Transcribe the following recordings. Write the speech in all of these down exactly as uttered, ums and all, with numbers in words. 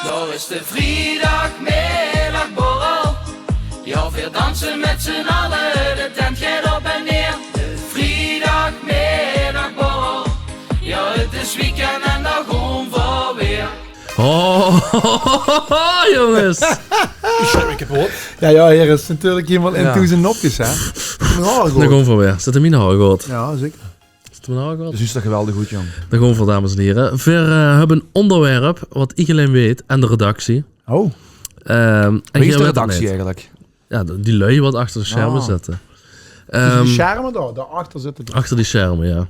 Daar is de vrijdagmiddagborrel. Ja, we dansen met z'n allen, de tent gaat op en neer. De vrijdagmiddagborrel. Ja, het is weekend en daar gaan we weer. Oh, jonges. Ich schrik mich kaputt. Ja, ja, hier is natuurlijk helemaal in Ja. toen zijn nopjes, hè? Dan gaan we weer. Zit er mien haar goed? Ja, zeker. Zit er mien haar goed? Dat is toch geweldig goed, jong. Dan gaan we, dames en heren. We eh, hebben een onderwerp wat iedereen weet en de redactie. Oh, Ehm en Wie is jij de weet het redactie niet. Eigenlijk? Ja, de- die lui wat achter de schermen Ah. zitten. dus Ehm, die schermen daar, daarachter zitten die. Achter die schermen, ja.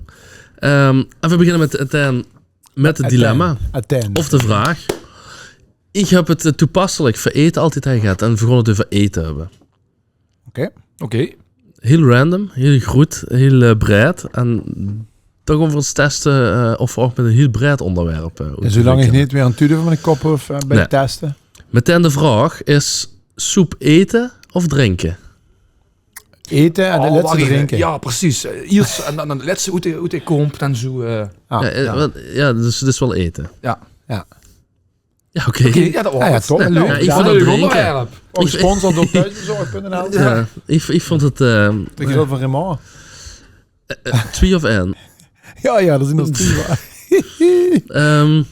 Ehm, en we beginnen met, Athen, met het dilemma. Athen. Of de vraag. Ik heb het eh, toepasselijk veur eten altijd aan gehad en we begonnen het over eten te hebben. Oké. Oké. Heel random, heel groot, heel eh, breed. En dan gaan we eens testen eh, of we ook met een heel breed onderwerp eh, En zolang ik niet weer een tude van mijn kop hoef eh, bij Nee. te testen. Meteen de vraag is: soep eten of drinken? Eten en de Oh, letse wacht even. drinken. Ja, precies. Eh, Eerst en dan het letse oet de, oet de komp, dan zo. eh, Ah, ja, eh, ja. Wat- ja, dus dit is wel eten. ja. Ja. Ja, oké. Oké, ja, dat was Ja, ja, het. top. Ja, Leuk. ja, ik Ja, vond leuk. het Leuk drinken. onderwerp. Ook gesponsord door thuisbezorg punt n l. Ja, ik, ik vond het eh De grill van Raymond. eh, twee of één. Ja, ja, dat is nog twee. Ehm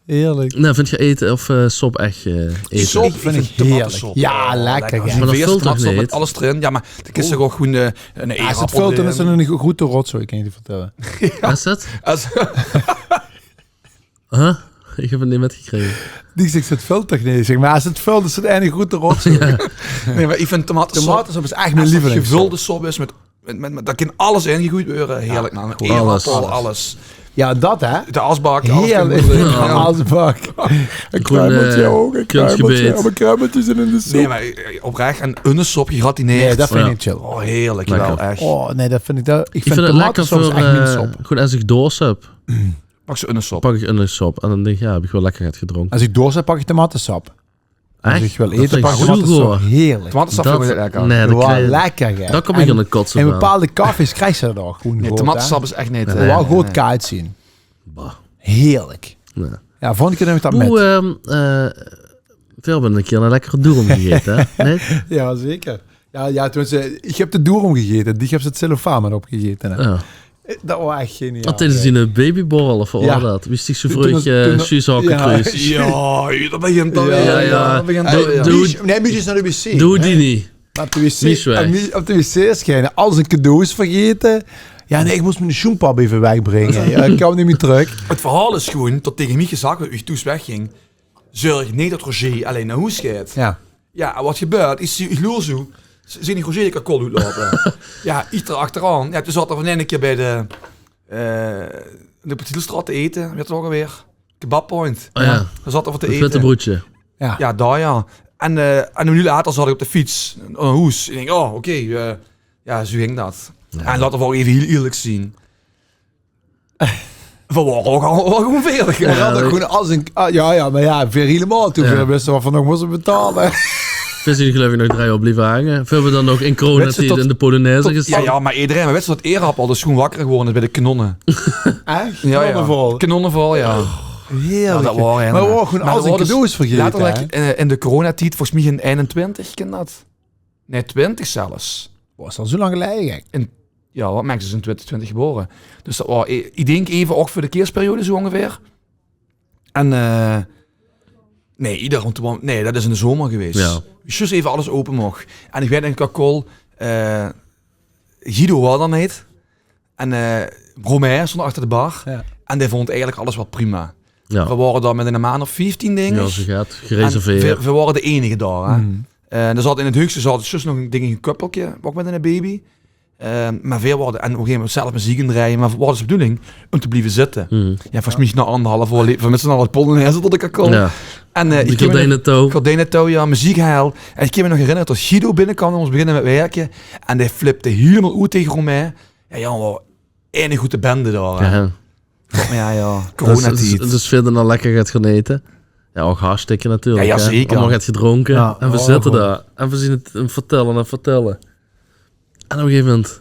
Heerlijk. nou, vind je eten of eh, sop echt eh, eten? Sop Ik vind vind het ik tomatensop. heerlijk. Ja, Oh, lekker, hè. Maar dat Geveerd vult toch tomatensop niet? Met alles erin. Ja, maar de kist er ook gewoon eh, een ei Ja, als het vult, dan is het een grote rotzooi, kan je die vertellen. Is het? Als, Huh? Ik heb het niet metgekregen. Die zegt: het vult toch niet? Ik zeg: maar als het vult, is het een grote rotzooi. nee, maar ik vind tomatensop, Tomatensop is echt mijn als het lievelingssop. Gevulde sop is met, met, met, met- daar kan alles in gegooid worden. Heerlijk, man. Goed. Aardappel, Alles. alles. Ja, dat hè? De asbak, alles Heerlijk. kan erin. Ja, asbak. Een Gewoon, kruimeltje eh, ook. Een kunstgebeet. kruimeltje. Ja, een kruimeltje zit in de soep. Nee, maar eh, oprecht, een unnensoep, je gaat die niet. Nee, dat vind ik Ja. niet chill. Oh, heerlijk, Lekker. wel, echt. Oh, nee, dat vind ik... Dat, ik Ik vind vind het lekker tomatensop is voor, echt mijn eh, sop. gewoon als ik dorst heb, Pak ze unnensoep. pak ik unnensoep. En dan denk ik, ja, heb ik wel lekker gehad gedronken. Als ik dorst heb, pak ik tomatensop. Als Echt? ik wil Dat eten, vind pak ik ik zo tomatensop. goor. Heerlijk. Tomatensap Dat- vind ik lekker. Nee, dat Wel krijg- lekker, hè. Dat kom ik En aan de kotsen in van. Bepaalde cafés krijg je dat nog. Gewoon Nee, goed, tomatensap hè. Is echt niet... Nee, eh, Wel nee, goed nee. kaart zien. Bah, Heerlijk. nee. Ja, volgende keer neem ik dat met. Hoe, ehm eh, we hebben een keer een lekkere doerum gegeten, hè? Nee? Ja, zeker. Ja, ja, tenminste, ik heb de doerum gegeten. Die heb ze het cellofaan met opgegeten. Hè. Ja. Dat was echt geniaal. Wat tijdens die babyborrel of wat Ja. was dat? Wist ik zo Toen- vreug toen- uh, toen- Suus al ja. gekruist. Ja, dat begint dan Ja, weer. ja. Ja, dat begint Doe- dan weer. doe- Miesje- Nee, Miesje is naar de wc. Doe hè? die niet. Maar op de wc, Mies weg. op de- op de wc schijnen. Al zijn cadeaus vergeten. Ja, nee, ik moest mijn sjoenpap even wegbrengen. Ja, ik kan niet meer terug. Het verhaal is gewoon dat tegen mij gezegd werd, wie ik toen wegging: zorg niet dat Roger alleen naar huis gaat. Ja. Ja, en wat gebeurt? Ik, zie- ik loer zo. Z- Zie ik Roger de kakol uitlopen. Ja, ik er achteraan. Ja, toen zat er van een keer bij de... eh de Petielstraat te eten. Weet je het ook alweer? Kebab Point. Oh ja, Daar zat er wat te het eten. witte broodje. Ja. Ja, daar ja. En, eh en een minuut later zat ik op de fiets. Naar huis. Ik denk, oh, oké. eh, ja, zo ging dat. En laten we ook even heel eerlijk zien. We waren ook al wel gewoon veertig. We hadden gewoon als een... ah, ja, ja, maar ja, weer helemaal. Toen Ja. we wisten wat we nog moesten betalen. We zijn geloof ik nog drie jaar blijven hangen. We hebben dan nog in Weet je coronatijd tot- in de Polonaise Tot- gestaan. ja, ja, maar iedereen, maar weet je dat Eerappel dus gewoon wakker geworden is bij de kanonnen? Echt? Ja, ja. Vol. Kanonnenval, ja. Heerlijk. Ja, dat waren Maar we waren gewoon al zijn cadeaus vergeten. Letterlijk Hè? eh, in de coronatijd, volgens mij in eenentwintig, kan dat? Nee, twintig zelfs. Boah, is al zo lang geleden, gek. Ja, wat maakt ze in twintig twintig geboren? Dus dat was, ik ik denk even ook voor de kerstperiode zo ongeveer. En eh nee, ieder rond de wand, nee, dat is in de zomer geweest. Ja. Juist even alles open mocht. En ik weet in Kakol, eh Guido was dan niet. En eh Romain stond achter de bar. Ja. En die vond eigenlijk alles wel prima. Ja, We waren daar met een maand of vijftien, denk ja, ik. Ze gaat En gereserveerd. we, we waren de enige daar, hè. Mhm. Eh, er zat in het hoekje zat juist nog een ding, een koppelke, ook met een baby. Eh, maar veel worden, en op een gegeven moment zelf muziek in draaien, maar wat is de bedoeling? Om te blijven zitten. Mhm. Ja, volgens mij na anderhalf uur liepen we met z'n allen polonaise tot de Kakol. Ja. En eh Die ik kan me nog- gordijnen toe. Gordijnen toe, ja, muziek heel. En ik kan me nog herinneren dat Guido binnenkwam, ons beginnen met werken. En die flipte helemaal uit tegen Romain. Ja, jongen, wat een goede bende daar, hè. Ja. Maar ja, ja, Dus, dus, coronatijd. dus verder dan lekker gaat gaan eten. Ja, ook hartstikke natuurlijk. Ja, ja, hè. Zeker. Allemaal gaat gedronken. Ja, En we oh, zitten goed. Daar. En we zien het en vertellen en vertellen. En op een gegeven moment...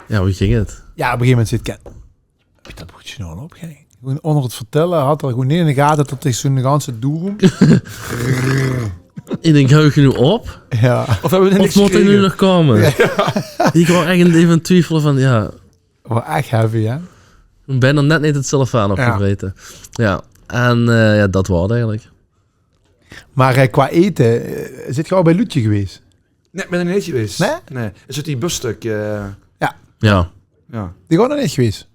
Ja, hoe ging het? Ja, op een gegeven moment zit ik... Heb ik dat broodje nou al opgegeten? Gewoen oonder 't vertèlle had 'r gewoen neet in de gate tot 'r zoe'n ganse doeroem... Iech dink, hou iech noe op? Jao. Of höbbe v'r 'r niks gekrege? Of mót 'r noe nog koume? Iech waor ech in, eve in twiefel vaan, jao. Waor ech heavy, hè? Iech bin nog net neet 't celofaan opgevrete. Jao. En, eh, jao, dat waor 't eigelek. Meh, eh, qua ete, eh, zeet geer al bij Loetje gewees? Nein, iech bin nog neet gewees. Nein? Nein. Is 't die busstuk, eh? Jao. Jao. Jao. Dee waor nog neet gewees.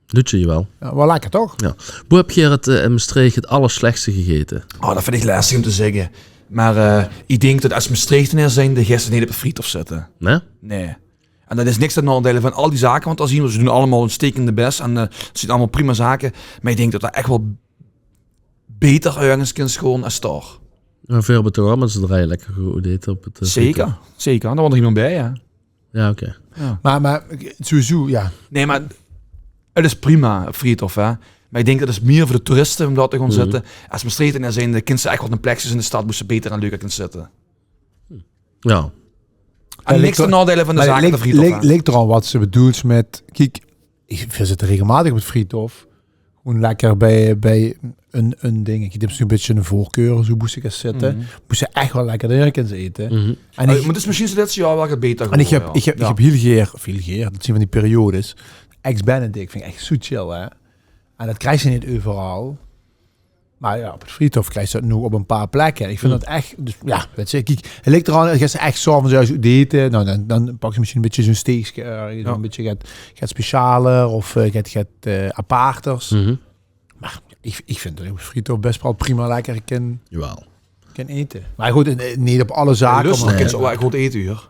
Loetje, jaowel. Jao, waor lekker, toch? Jao. Boe höb geer 't, eh, in Mestreech 't allersjlechste gegete? Oh, dat vin iech lasteg um te zègke. Meh, eh, iech dink tot es Mestreechteneer zijnde, geis te neet op 't Vriethof zitte. Nein? Nein. En dat is niks ten naodeile vaan al die zake, want dao zien v'r, ze doen allemaol 'n stekende bès en, eh, 't zien allemaol prima zake. Meh iech dink tot dat ech wel beter örges kins gewoen es dao. En veer höbbe toch wel mèt z'n drije lekker gegete op 't, eh, Vriethof? Zeker, zeker. Dao waor nog iemes bij, hè? Jao, oké. Jao. Meh, meh, sowieso, jao. Nein, meh 't is prima, Vriethof, hè. Meh iech dink dat is mie veur de toeriste um dao te goon zitte. Es Mestreechteneer zijnde, kins te ech wel 'n plekskes in de stad boe ste beter en leuker kins zitte. Jao. En niks ten naodeile vaan de zake in 't Vriethof, hè. Ligk, ligk, ligk 'r aon wat ste bedoels mèt, kiek, iech, veer zitte regelmaotig op 't Vriethof. Gewoen lekker bij, bij 'n, 'n ding. Iech höb zoe'n bitteke 'n veurkeur, zoe boe ste geis zitte. Boe ste ech wel lekker dinger kins ete. En iech, meh 't is mesjiens 't lèste jaor wel get beter gewoen, jao. En iech höb, iech höb hiel geer, of hiel geer, dat zien vaan die periodes. Eggs Benedict vin iech ech zoe chill, hè. En dat kriegs te neet euveral. Meh jao, op 't Vriethof kriegs te dat noe op 'n paar plekke. Iech vin dat ech, dus jao, wèts te, kiek, 't ligk 'r aon, es te ech 's aoves oet ete, noe, daan, daan paks te mesjiens 'n bitteke zoe'n steekske, eh, 'n bitteke get, get specialer of, eh, get, get, eh, aparters. Meh iech, iech vin tot iech op 't Vriethof bès wel prima lekker kin, kin ete. Meh good, eh, neet op alle zake, meh... Lustrum kins te wel ech good ete, huur.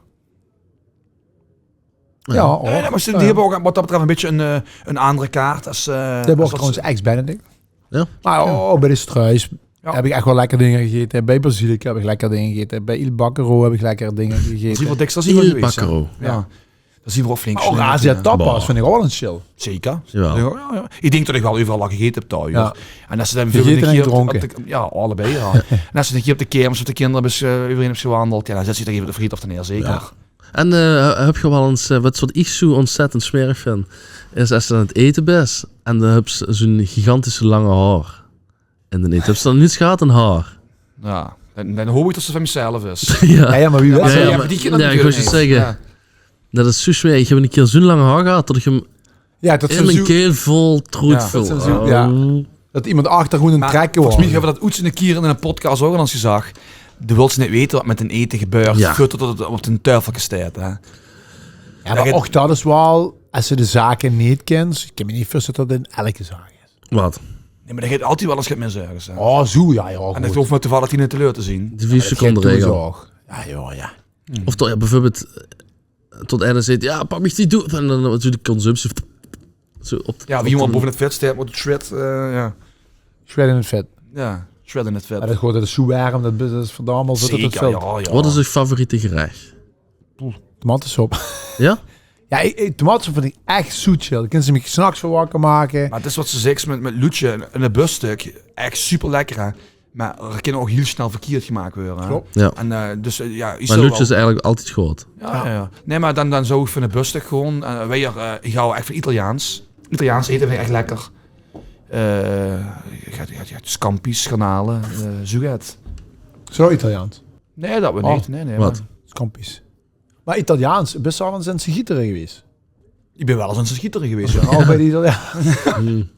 Jao, ouch. Jao, meh ze höbbe ouch wat dat betröf 'n bitteke 'n, eh, 'n aander kaart es, eh... Ze höbbe ouch trouwens Eggs Benedict. Jao? Meh ouch bij de Struis höb iech ech wel lekker dinger gegete. Bij Basilica höb iech lekker dinger gegete. Bij Il Baccaro höb iech lekker dinger gegete. Zien v'r dèks, zien v'r gewees, hè? Il Baccaro. Jao. Dao zien v'r ouch flink... Meh ouch Asia Tapas vin iech ouch wel ins chill. Zeker. Jao, jao. Iech dink tot iech wel euveral al gegete höb dao, jao. En es te daan... Gegete en gedroonke. Jao, allebei, jao. En es te daan hei op de kermis mèt de kinder bis, eh, euverein höbs gewaandeld, jao, daan zèts te diech eve op 't Vriethof neer, zeker. Jao. En, eh, höb geer wel ins, eh, wat, wat iech zoe oontzèttend smerig vin, is es te aon 't ete bis en daan höbs te zoe'n gigantische lange haor. En daan ete, höbs te dat noets gehad, 'n haor? Jao, daan, daan hoop iech tot 't vaan ziechzelf is. Jao, jao, meh wie wèts te? Jao, jao, meh die kinjer... Jao, iech wouw zjus zègke, dat is zoe smerig. Iech höb 'ne kier zoe'n lang haor gehad tot iech 'm... Jao, tot in mien keel vol troet voel. Tot iemes achter gewoen 'n trèkke waor. Volges miech höbbe v'r dat oets 'ne kier in 'ne podcast ouch al ins gezag. De wèls neet wete wat mèt dien ete gebäört, veurtot 't op dien taofel steit, hè. Jao, meh ouch dat is wel, es te de zake neet kins, iech kin miech neet veurstèlle tot dat in eder zaak is. Wat? Nein, meh dao geit altied wel ins get mis örges, hè. Oh, zoe, jao, jao. En iech hoof meh toevallig neet teleur te zien. De veer seconde regel. Jao, jao, jao. Of toch, jao, beveurbeeld, tot eine zeet, jao, pak miech die doe. En daan zoe de consumptie. Zoe op... Jao, wie iemand boven 't vet steit, mèt 't shred, eh, jao. Shred in 't vet. Jao, shred in 't vet. Meh dat is gewoen, dat is zoe werm, dat, dat is verdammel, tot 't vet. Zeker, jao, jao. Wat is eur favoriete gerech? Poeh, tomatesop. Jao? Jao, iech, iech, tomatesop vin iech ech zoe chill. Dao kins te miech 's nachs vaan wakker make. Meh 't is wat ste zeks mèt, mèt Loetje en, en 't busstuk. Ech super lekker, hè. Meh 't kin ouch hiel snel verkierd gemaak weure, hè? Klop. Jao. En, eh, dus, eh, jao, meh Loetje is eigelek altied good. Jao, jao, jao. Nein, meh daan, daan zouw iech vaan 't busstuk gewoen, eh, weer, eh, iech hou ech vaan Italiaans. Italiaans ete vin iech ech lekker. Eh, jao, jao, jao, scampi's, garnale, eh, zoe get. Zoe Italiaans? Nein, dat weer neet. Nein, nein, wat? Meh scampi's. Meh Italiaans, bis te al ins in Sint-Gietere gewees? Iech bin wel ins in Sint-Gietere gewees, jao. Ouch bij de Italiaan.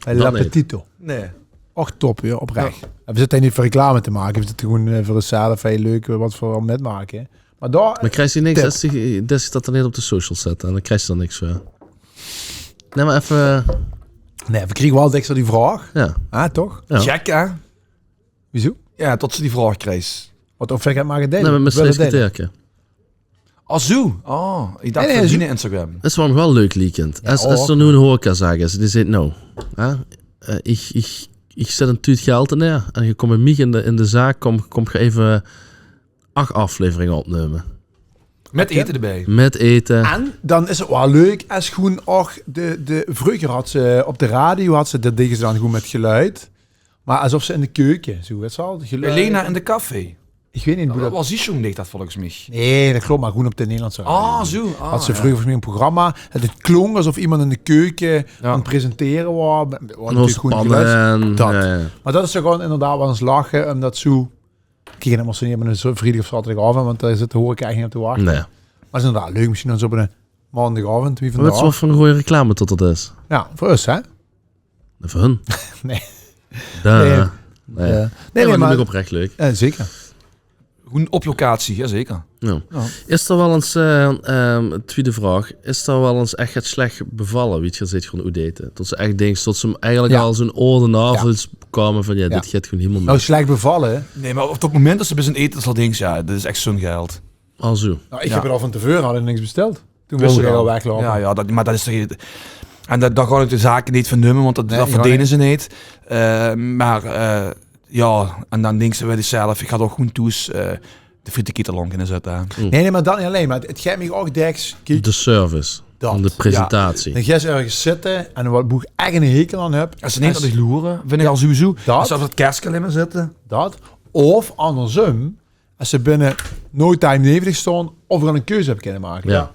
Bij L'Appetito. Nein. Och, top, jao, oprech. Jao. En veer zitte hei neet veur reclame te make, veer zitte gewoen, eh, veur ozzelf, hei, leuk, eh, wat v'r al mètmake. Meh dao... Meh kriegs te niks es te, es te dat daan neet op de social zèts, daan kriegs te dao niks veur. Nein, meh eve... Nein, veer kriege wel dèks die vraog. Jao. Jao, toch? Jao. Check, hè? Wiezoe? Jao, tot ste die vraog kriegs. Wat, of iech 't maag deile? Nein, mèt mien Wille deile? Secretairke. Ah, zoe. Oh, iech dach... Nein, nein, veur zoe. Dien Instagram. 't Is wel nog wel leuk liekend. Jao, es, es ouch. D'r noe 'n horecazaak is, die zeet: "Noe, hè, eh, iech, iech, iech zèt 'n tuut geld neer en geer kump bij miech in de, in de zaak, kom, kom geer eve ach afleveringe opnumme." Mèt ete debij. Mèt ete. En daan is 't wel leuk es gewoen ouch de, de, vreuger had ze op de radio, had ze dat ding daan gewoen mèt geluid. Meh esof ze in de keuke, zoe, wèts te wel, geluid. Bij Lena in de café. Ich weit neet wie dat... Waas die jóng, deeg dat volges mich. Nae, dat klop, mer gewoen op de Nederlandse radio. Ah, zoe. Had ze vreuger volges mich ein programma, dat 't klóng esof iemes in de keuke aan 't presentere waas. Waas natuurlik gewoen spannend. Dat. Jao, jao. Mer dat is toch gewoen inderdaad waal ins lache, ómdat zoe... Kiek, en dat mós se neet op eine zoe vriedig of zaoterdigaovend, want dao zit de horeca ech neet op te wachte. Nae. Mer 't is inderdaad leuk, mesjien dan zoe op eine maondigaovend, wie vandaag. Wèts se waat veur ein gooj reclame tot dat is? Jao, veur us, hè? Veur hun? Nae. Duh. Nae. Nae, mer die vinj ich oprech leuk. Jao, zeker. Gewoen op locatie, jao zeker. Jao. Is d'r waal ins, eh, ehm, twiede vraog, is d'r waal ins ech get slech bevalle, wie geer zeet goon oetete? Tot se ech dinks, tot se 'm eigelik al zoe'n oordeel nao veultj koume van, jao, dit geit gewoen hielemaol mis. Noe, slech bevalle? Nae, mer op dat moment tot se bis aan 't ete, tot se al dinks, jao, dit is ech zoe'n geld. Al zoe. Noe, ich höb 't al van te veure, had ich niks besteld. Toen mós ich al wegloupe. Jao, jao, dat, mer dat is toch... En dat, dao gaon ich de zaak neet van neume, want dat, dat verdene ze neet. Eh, mer, eh, jao, en dan dinks se bie dichzelf, ich had ouch gewoen thoes, eh, de frieteketel aon kinne zètte, hè. Nae, nae, mer dat neet allein. Mer 't, 't geit mich ouch dèks, kiek, de service, de presentatie. Dan geis se örges zitte en wat, boe ich ech eine hekel aan höb, es ze neet aon dich loere, vinj ich al sowieso. Dat. Es ze op dat kerske allein mer zitte. Dat. Of angersóm, es ze binne no time neve dich stoon of ich al ein keuze höb kinne make. Jao.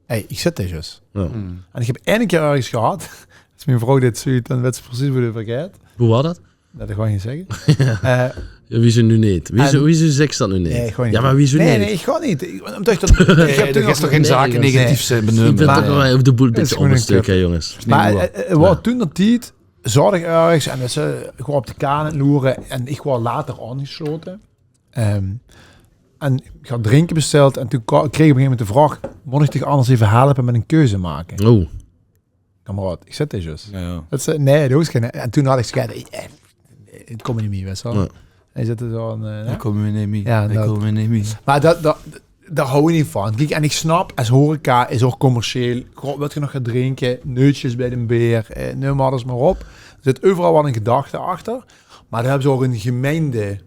Hey, ich zit dao zjus. Jao. En ich höb eine kier örges gehad, es mien vrouw dit zuut, dan weit ze precies boe 't euver geit. Boe waas dat? Dat gaon ich neet zègke. Jao. Eh, jao, wiezoe noe neet? Wiezoe, wiezoe zègks se dat noe neet? Nae, gewoon neet. Jao, mer wiezoe neet? Nae, nae, ich gaon neet. Ich, ómdat ich dat, ich höb toen nog gein zaak negatief te beneume. Mer, eh, de boel ein bietje ómsteuk, hè, jónges. Mer, eh, eh, waat toen dat tied, zaot ich örges en ze, ich waas op de kaan aan 't loere en ich waas later aangeslote. Ehm, en ich had drinke besteld en toen ka-, kreeg ich op ein gegaeve moment de vraog: "Mót ich dich anders effe helpe mit ein keuze make?" Oeh. Kameraod, ich zit dao zjus. Jao, jao. Dat ze, nae, dat hoofs se neet. En toen had ich zoe, eh, 't kump neet mie, wèts se waal. Nae. Hae zit dao zoe aan, eh, Mer dat, dat, dao hou ich neet van. Kiek, en ich snap, es horeca is ouch commercieel. Goh, wèls se nog get drinke, neutjes bie de beer, eh, neum alles mer op. D'r zit euveral waal ein gedachte achter. Mer dao höbbe ze ouch ein gemeinde...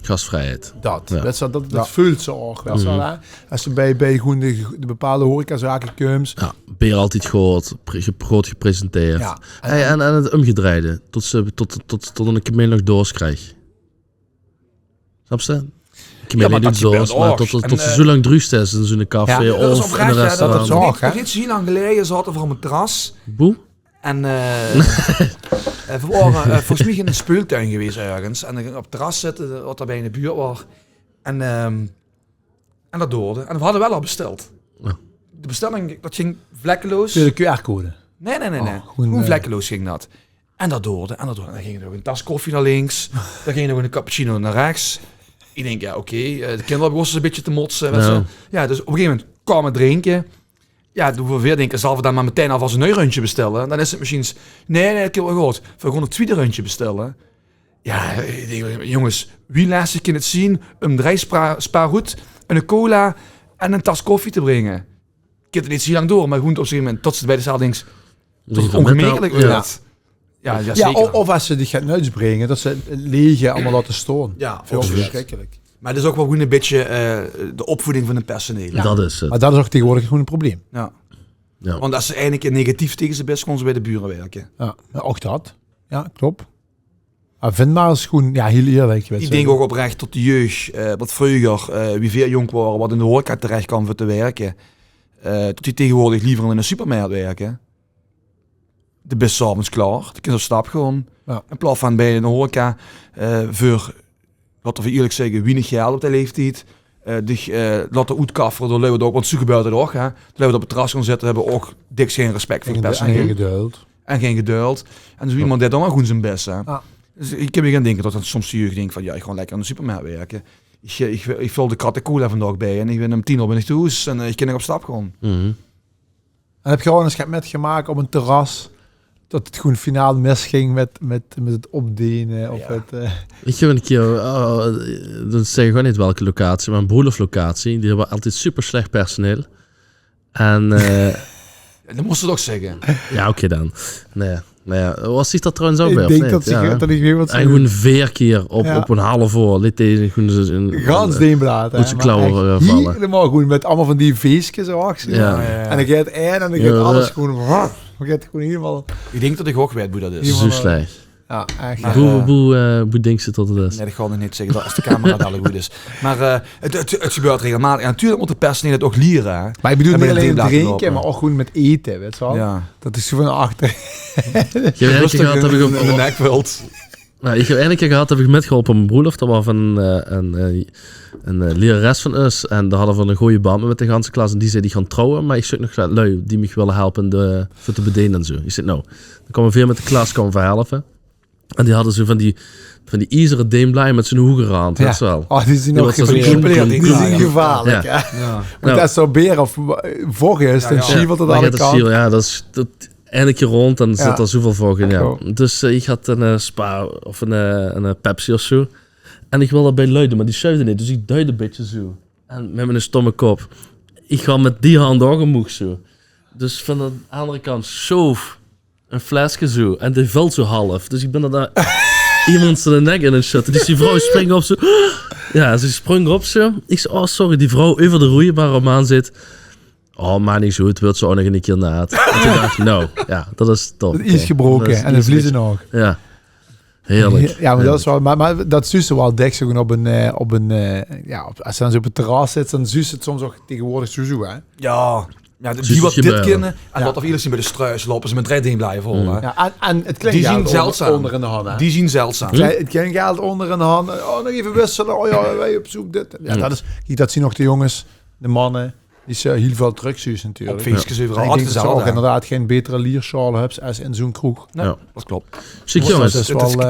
Gasvrijheid. Dat, wèts se, dat, dat veultj ze ouch, wèts se waal, hè. Es se bie, bie gewoen de, de bepaalde horecazake kums. Jao, beer altied good, pre-, ge-, good gepresenteerd. Jao. Hey, en, en 't ómgedreide, tot se, tot, tot, tot ein kameel nog dors krieg. Snaps se? Kameel neet dors, mer tot, tot, tot se zoe lang druug steis in zoe'n café of in ein restaurant. Dat is oprech, hè. Dat is neet, nog neet zoe hiel lang geleje zaote v'r op ein terras. Boe? En, eh, eh, v'r waore, eh, volges mich in eine speultuin gewees örges. En dan op 't terras zitte, wat dao bie in de buurt waor. En, ehm, en dat doorde. En v'r hadde waal al besteld. Jao. De bestelling, dat ging vlekkeloos. Via de Q R-code? Nae, nae, nae, nae. Oh, gewoen, eh, vlekkeloos ging dat. En dat doorde, en dat doorde. En dan ging d'r nog ein tas koffie nao links. Dan ging d'r nog eine cappuccino nao rechs. Ich dink, jao, oké, eh, de kinder begóste ein bietje te motse, wèts se. Jao. Jao, dus op ein gegaeve moment kaom 't drinke. Jao, doe v'r weer dinke, zalle v'r dan mer metein alvas ein nui rundje bestelle? Dan is 't mesjiens, nae, nae, dat kump waal good. V'r gaon 't twiede rundje bestelle. Jao, ich dink, jónges, wie lestig kin 't zeen óm drie spa-, spaarroet, ein cola en ein tas koffie te bringe? Kint 't neet zoe lang doore, mer gewoen op ein gegaeve moment tot se bie dichzelf dinks, tot 't óngemekelik weurt. Jao, jao, zeker. Of es ze dich get nuits bringe, tot ze 't lege allemaol laote stoon. Jao, vin ich ouch versjrikkelik. Mer 't is ouch waal gewoen ein bietje, eh, de opvoeding van 't personeel. Jao. Dat is 't. Mer dat is ouch taegewoordig gewoen ein probleem. Jao. Jao. Want es se eine kier negatief taenge ze bis, gaon ze bie de bure wirke. Jao, mer ouch dat. Jao, klop. Mer vin mer ins gewoen, jao, hiel ierlik, wèts se. Ich dink ouch oprech tot de jeug, eh, wat vreuger, eh, wie veer jónk waore, wat in de horeca terech kaom veur te wirke, eh, tot die taegewoordig leever in eine supermarkt wirke. De bis 's aoves klaor, de kins op stap gaon. Jao. In plaots van bie ein horeca, eh, veur, laote v'r ierlik zègke, wienig geld op dae leeftied, eh, dich, eh, laote oetkaffere door lui wat ouch, want zoe gebäört 't ouch, hè. Lui wat op 't terras gaon zitte, höbbe ouch dèks gein respek veur 't personeel. En gein geduld. En gein geduld. En zoe iemes deit dan mer gewoen zien bès, hè. Jao. Dus ich kin mich gaon dinke tot dan soms de jeug dink van, jao, ich gaon lekker in de supermarkt wirke. Ich, eh, ich, ich vul de kratte cola vandaag bie en ich bin óm tien oor bin ich thoes en, eh, ich kin nog op stap gaon. En höbs se al ins get mètgemaak op ein terras, tot 't gewoen finaal misging mit, mit, mit 't opdene of 't, eh... Ich höb ein kier, eh, dat zègk ich ouch neet welke locatie, mer ein broeloflocatie, die höbbe altied super slech personeel. En, eh, dat mós se toch zègke. Jao, oké dan. Nae, nae, waas dich dat trouwens ouch bie, of neet? Ich dink dat ich, dat ich weit wat se bedoels. En gewoen veer kier op, op ein haaf oor leet dae gewoen zoe in, gans deenblaad, hè, oet zien klauwe, eh, valle. Hielemaol gewoen mit allemaol van die veeskes erachter. Jao. En dan geit ein en dan geit alles gewoen, dan geit 't gewoen hielemaol. Ich dink dat ich ouch weit boe dat is. Zoe slech. Ja, echt. Boe, boe, eh, boe dinks se tot 't is? Nae, dat gaon iech neet zègke, tot de camera dalik good is. Meh, eh, 't, 't, 't gebäört regelmaotig. En natuurlik moot de personeel 't ouch liere, hè. Meh iech bedoel, neet allein drinke, meh ouch gewoen mèt ete, weits te wel. Ja. Dat is zoe vaan achter. Iech höb eine kier gehad, höb iech op, in de nek vèlt. Nou, iech höb eine kier gehad, höb iech mètgeholpe op 'n broelof. Dat waor vaan 'n, eh, 'n, eh, 'n, eh, lierares vaan us. En dao hadde veer 'ne goje band mèt de ganse klas. En die zag: "Iech gaon trouwe, meh iech zeuk nog lui die miech wèlle helpe de, veur te bedene en zoe." Iech zègk: "Nou." Daan kaome veer mèt de klas, kaome veer helpe. En die hadde zoe vaan die, vaan die iezere deenblajer mèt zoe'n hoege rand, weits te wel. Oh, die zien ouch gevaarlek, hè? Ja. Meh dat is zoe beer of vog is, daan sjevelt 't alle kante. Ja, dat is, dat, eine kier roond, daan zit 'r zoeväöl vog in, ja. Dus, eh, iech had 'n, eh, Spa of 'n, eh, 'n, eh, Pepsi of zoe. En iech wèlde debij lui doen, meh die sjuifde neet. Dus iech duide e bitteke zoe. En mèt mien stomme kop. Iech gaon mèt die hand ouch umhoeg zoe. Dus vaan de aander kant sjoof e fleske zoe. En dee vèlt zoe half. Dus iech bin dao iemes ziene nek in aon 't sjödde. Dus die vrouw springk op zoe. Ja, ze sprong op zoe. Iech zègk: "Oh, sorry." Die vrouw euver de roejebar aon zit: "Oh, maak neet zoe, 't weurt zoe ouch nog 'ne kier naat." En toen dach iech: "Nou, ja, dat is top." 't Ies gebroke en de vleze nog. Ja. Heerlek. Ja, meh dat is wel, meh, meh dat zuus te wel dèks op 'n, eh, op 'n, eh, ja, op, es te daan zoe op 't terras zits, daan zuus te 't soms ouch tegenwoordeg zoe, zoe, hè? Ja. Ja, die wat dit kinne, en wat of ieder zien bij de struis, loupe ze mèt drei deenblajer vol, hè? Ja, en, en 't klink geld oonder, oonder in de hand, hè? Die zien zeldzaam. 't Klink, 't klink geld oonder in de hand. Oh, nog eve wissele. Oh ja, veer op zeuk dit. Ja, dat is, kiek, dat zien nog de jonges, de manne, die ze hiel väöl trök zuus natuurlik. Op feesjes euveral. En iech dink tot ze ouch inderdaad gein betere liersjaol höbbe es in zoe'n kroeg. Nein, dat klop. Ziek, jonges. Dat is wel,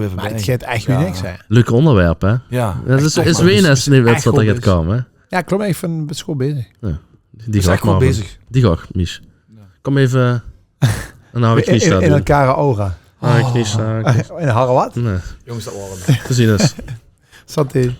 eh, meh 't geit ech wie niks, hè. Leuk oonderwerp, hè? Ja. Dat is, is ween es neet wèts wat 'r geit koume, hè? Ja, klop, iech bin bès good bezig. Ja. Die gaon iech, Mies. Kom eve. En daan höb iech knieslaag. In elkaar aura. Ah, knieslaag. In harre wat? Nein. Jonges, dat waor 't. Veer zien us. Santé.